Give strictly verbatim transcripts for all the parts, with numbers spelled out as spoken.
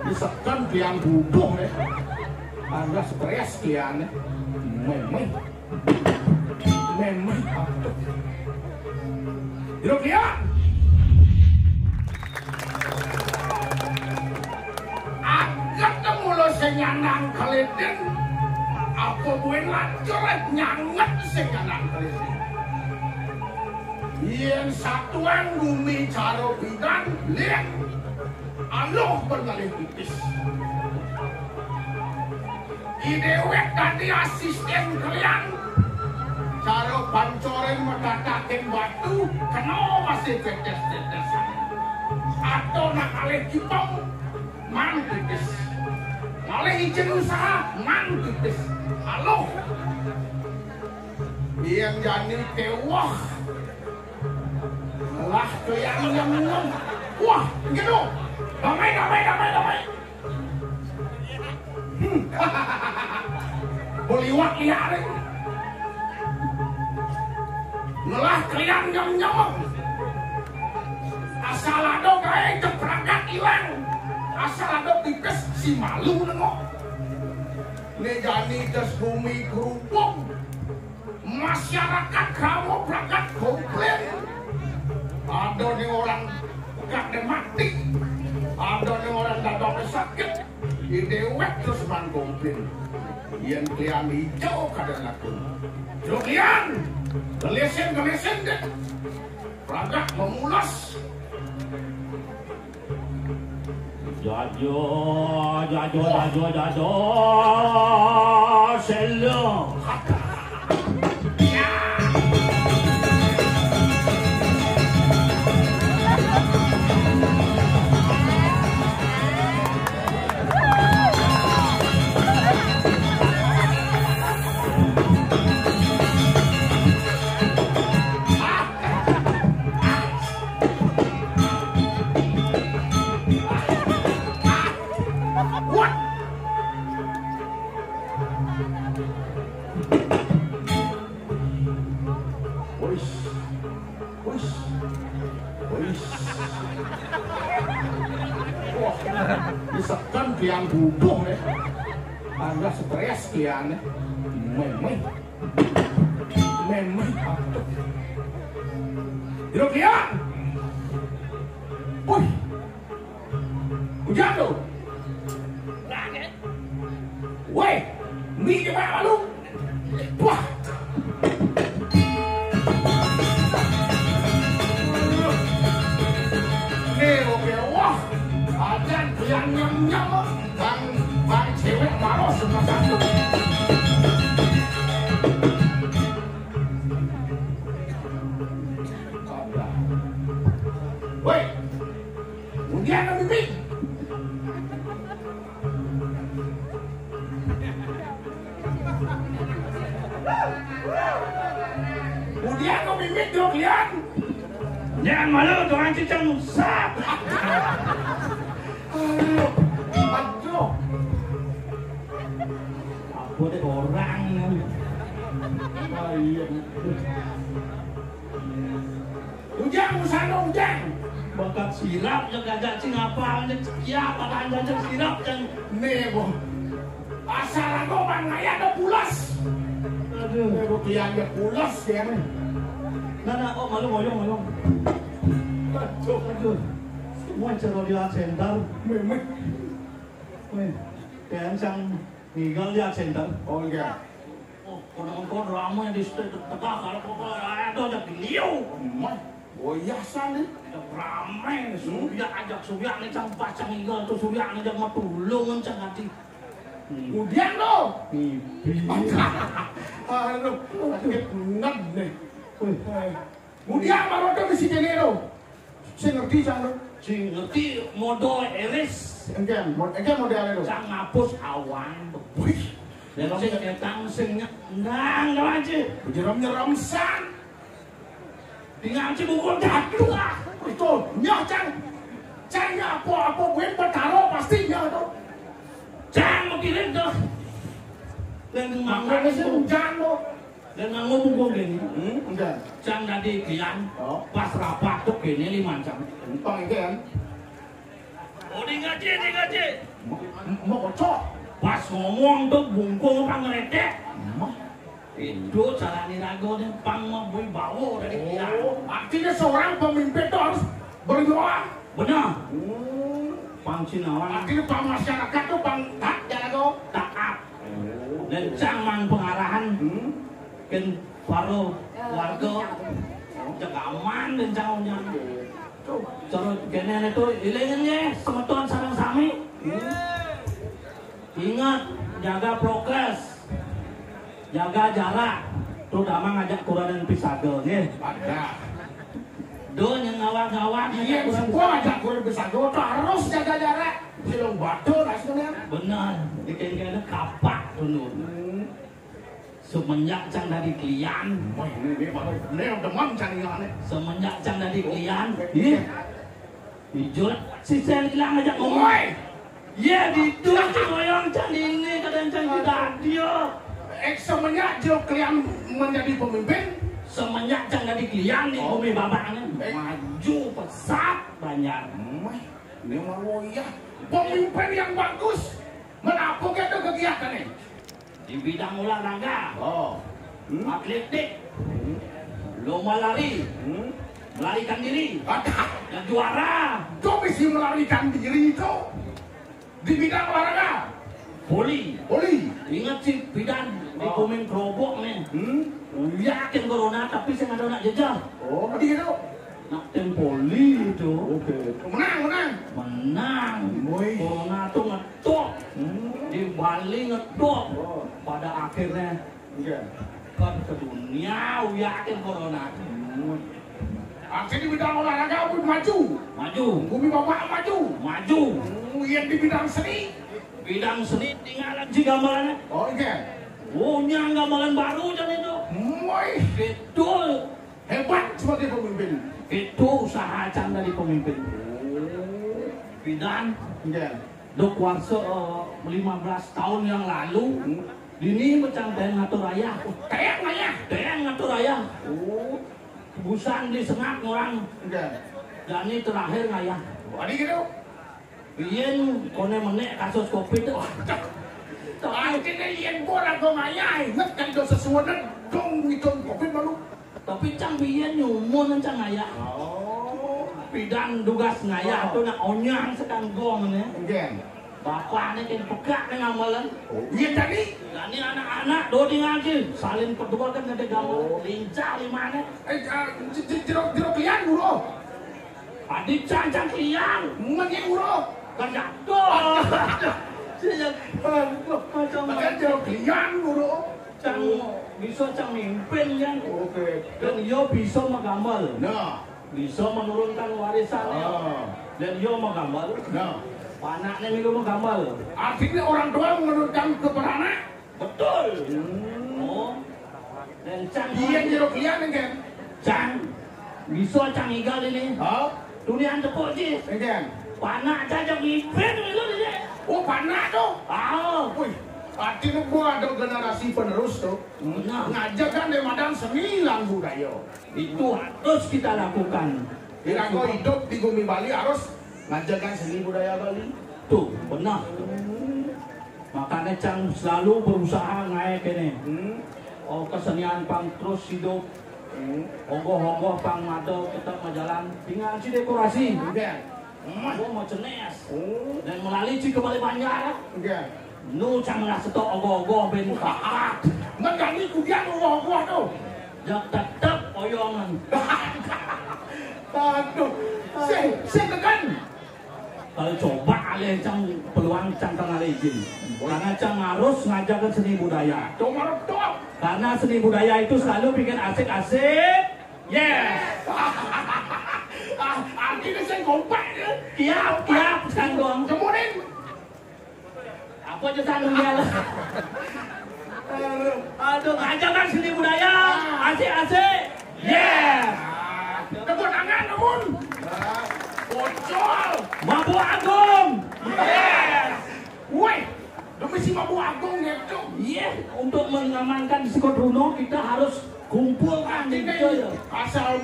Diseken tiang bubuh, eh. Angga stres tiang, eh. Memeh. Memeh. Hidup tiang. Aget mula sing nyandang keliding. Apa buin lancur, eh, nyanget sing nyandang keliding. Yen satuan bumi cara bidan, liat aluh penelih tipis. I déwék dadi asisten kalian. Cara pancorin matatakin batu, kena masih tetes-tetesan. Atau nak ngalih kipong, mang tipis. Ngalih izin usaha, mang tipis. Aluh. Yang jani kewah. Lah, kalian yang ngomong. Wah, gitu. Damai, damai, damai, damai. Hmm. Beliwak liar. Ngelah kalian nyem-nyem. Asal ada gaé jepragat ilang. Asal ada pipis si malu nengok. Né jani des bumi kerubung. Masyarakat kamu pragat komplain. Ada nih orang pegat deh mati. Ada nih orang dadanya sakit. Di dewek terus man komplain. Yen klian hijau kada lakun. Jroglian, gelisin, gelisin deh. Pragat memulas. Jaja, jaja, jaja, jaja. Selo. Wis. Wis. Wis. Wah, disekan tiang bubuh, eh. Angga stres tiang, eh. Memeh. Memeh. Hidup tiang. Wih. Ujang tu. Woi, mi jebak malu. Wah. Ni, oke, wah. Ajan yang nyam-nyam. Bang, bang cewek malu semua satu. Woi. Udian ka mimit. Udian ka mimit, Jroglian. Jangan malu, Tuhan cicing. Sat. Aduh. Aduh. Aku deh orang. Ah, iya. Ujang, usah no, Ujang. Bakat sirap, ya kagak sih ngapal, ya, ya, bakat aja sirap, yang nih, boh. Asal aku bang, kayak ada pulas. Aduh. Eh, boh, dia aja pulas, ya, nih. Nah, nah, oh, malu, ngoyong, ngoyong. Aduh. Aduh. Semua cerita dia center. Memang. Weh, kencang. Ngigal dia center. Oh, iya. Oh, kono-kono rame di situ, tegak, kalau kok ada aja beliau. Mah, oh iya, san, nih. Ada rame, Surya ajak Surya nih, cang pacang ngigal tuh, Surya nih, cang mau tulung, cang hati. Udian lo. Mimpi. Aduh, sakit bener nih. Wih. Udian baru ada di sini lo. Sing ngerti, cang, lo? Sing ngerti modal eris. Engken, mod-, engken modal eris. Cang ngapus awan. Wih. Dan sing etang, sing nyek-, ndang, ndang aja. Nyerem-nyerem, san. Tinggal aja bungkul dadu, ah. Itu, nyah, cang. Cang, nyah, apa, apa, gue petaro, pasti nyah, tuh. Cang, mikirin, tuh. Dan makanya sih, cang, tuh. Dan nganggo punggung kene. Hmm, enggak. Cang dadi kian, oh, pas rapat tuh kene lima cang. Empang itu kan. Oh, dia nggak Cik, cik, cik. Mau kocok. Pas ngomong tuh bungkung apa ngeredek. Itu cara niraga nih, pang mau bui bawa dari dia. Oh, artinya seorang pemimpin tuh harus berdoa. Benar. Hmm. Pang cinawan. Artinya pang masyarakat tuh pang taat ya, tuh. Taat. Oh. Dan cang mang pengarahan. Hmm. Ken paro warga. Cang aman dan cang onyan. Tuh, cara kene itu ilingin ya, semeton sareng sami. Hmm. Ingat, jaga prokes, jaga jarak, terutama ngajak kurenan pisaga, nggih. Ada. Do yang ngawak-ngawak. Iya, semua ngajak kurenan pisaga, tuh harus jaga jarak. Silong batur aslinya. Benar, bikin kena kapak dulu. Hmm. Semenjak cang dari klian. Wah, ini, ini baru, ini yang demen cang ini. Semenjak cang dari klian, ih, Ijul, si Sel hilang aja ngomong. Woi! Iya, di itu si Moyong cang ini kadang cang di radio. Eh, semenjak Jil kalian menjadi pemimpin? Semenjak cang jadi klian di bumi babak ini. Eh. Maju pesat banyak. Wah, ini mau ya. Pemimpin yang bagus. Menapa kita kegiatan ini? Di bidang olahraga. Oh. Hmm? Atletik. Hmm? Lomba lari. Hmm? Melarikan diri. Ada. Dan juara. Kok bisa melarikan diri itu? Di bidang olahraga. Voli. Voli. Ingat sih, bidan di komen kerobok nih. Hmm? Yakin corona, tapi saya nggak ada nak jejak. Oh, begitu. Nak tim voli itu. Oke. Menang, menang. Menang. Woi. Corona tuh ngetok. Hmm. Di Bali ngetok. Oh. Pada akhirnya, iya, kan ke dunia, yakin corona. Hmm. Aksi di bidang olahraga pun maju. Maju. Bumi babak maju. Maju. Hmm, yang di bidang seni. Bidang seni tinggalan si gamelan. Oh, iya. Oh, nyang gamelan baru dan itu. Woi. Betul. Hebat sebagai pemimpin. Itu usaha cang dari pemimpin. Oh. Bidan. Iya. Dok warsa, eh, lima belas tahun yang lalu, hmm, dini macam tayang ngatur ayah. Oh, tayang ayah? Tayang ngatur ayah. Oh. Busan di sengak orang. Iya. Jani terakhir ngayah. Wadi gitu. Biyen kone menek kasus covid. Artinya yen gua raga ngayah, inget kan do sesuatu dong ngitung covid malu. Tapi cang biyen nyumun cang ngayah. Oh. Bidan dugas ngayah, oh, tuh nak onyang sedang gong nih. Nggih. Bapaknya kan pegak nih ngamalan. Oh, iya tadi. Dan ini anak-anak do di ngaji, salin berdua kan ada gamal. Oh. Lincah limane. Eh, ah, j-, j-, jeruk, jeruk lian, Guru. Adi cang-cang klian. Mungkin ya, Guru. Kan jatuh. Saya, aduh, macam-macam. Makanya jeruk lian, Guru. Cang bisa cang mimpin kan. Oke. Dan yo bisa magamel. Nah. Bisa menurunkan warisan. Ah. Dan yo magamel. Nah. Anaknya milu magamel. Artinya orang tua menurunkan kepada anak. Betul. Hmm. Oh. Dan cang. Iya, jeruk lian kan. Cang. Bisa cang igal ini. Oh. Tunian tepuk ji. Kan. Panak cang mimpin milu ini. Oh, panak tuh. Ah. Wih, artinya gua ada generasi penerus tuh. Benar. Ngajarkan dari madang seni lan budaya. Itu harus kita lakukan. Iraga hidup di bumi Bali harus ngajarkan seni budaya Bali. Tuh, benar. Makanya cang selalu berusaha ngae kene. Hmm. Oh, kesenian pang terus hidup. Hmm. Ogoh-ogoh pang mata tetap majalan. Tinggal si dekorasi. Iya. Mah. Oh, mau cenes. Oh. Dan melalui si kembali Banjar. Iya. Nu cang lah setok ogoh-ogoh ben pakat. Mendani kudian ogoh-ogoh tuh. Ya tetep oyongan. Aduh. Sing, sing tekan. Kalau coba alih cang peluang cang tengah izin. Karena cang harus ngajarkan seni budaya. Cuma retok. Karena seni budaya itu selalu bikin asik-asik. Yes. Ah, artinya saya kompak ya. Kiap, kiap, sanggong. Kemudian apa aja sandung dia lah. Aduh, aja kan seni budaya. Asik, asik. Yes. Tepuk tangan, namun. Bocor. Mabuk Agung. Yes. Woi, demi si Mabuk Agung gitu. Iya, untuk mengamankan Sekot Runo kita harus kumpulkan. Artinya gitu ya. Asal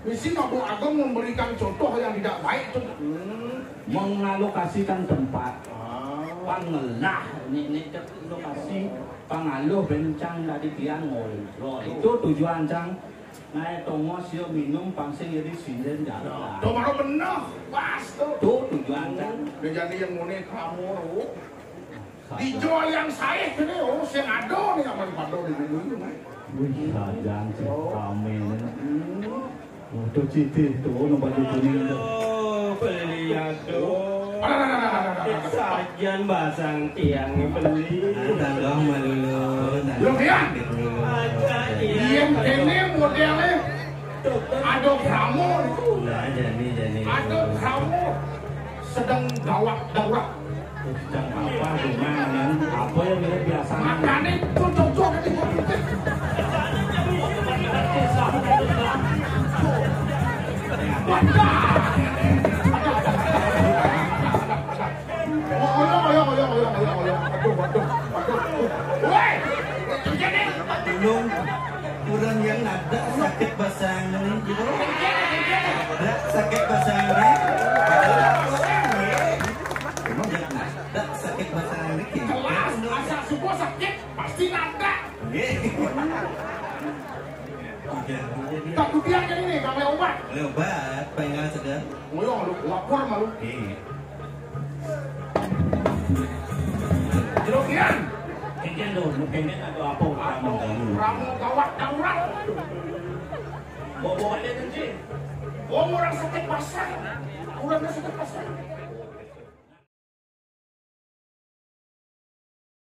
Misi Mabuk Agung memberikan contoh yang tidak baik tu. Hmm. Mengalokasikan tempat. Ah. Pangelah ni, ni cak lokasi pangaluh bencang dari tiang ngobrol. Itu tujuan cang. Naik tongos yo minum pangsing jadi sinden jalan. Tuh baru bener, pas tuh. Tuh tujuan cang. Udah jadi yang muni kamu, Ru. Dijo yang saih ini, oh, sing ada nih aman pada di dulu ini. Wih, sajang sih rame ini. Hmm. Oh, tuh citi tuh, nu baju kuning tuh. Aduh, beli aduh. Sajan basang tiang beli. Tanggung malulun. Lu, Pian. Aja, iya. Iya, ini modelnya. Aduh, kamu. Nah, jadi, jadi. Aduh, kamu. Sedang gawat darurat. Sedang apa, gimana? Apa yang dia biasa? Makanya tuh cocok di politik. Wadah. Aduh, aduh, aduh, aduh, aduh. Woi, ini. Belum. Kurang yang ada sakit basang ini gitu. Ada sakit basang ini. Emang yang ada sakit basang ini. Jelas, asal suku sakit pasti ada. Oke. Oke. Tak kupiang jadi nih, kami obat. Boleh obat, pengen segar. Ngoyong lu, lapor malu. Iya. Jerokian. Kengken dong, kengken atau apa? Ramu, ramu gawat darurat. Bawa-bawa dia kencing. Oh, orang sakit basah. Orang sakit basah.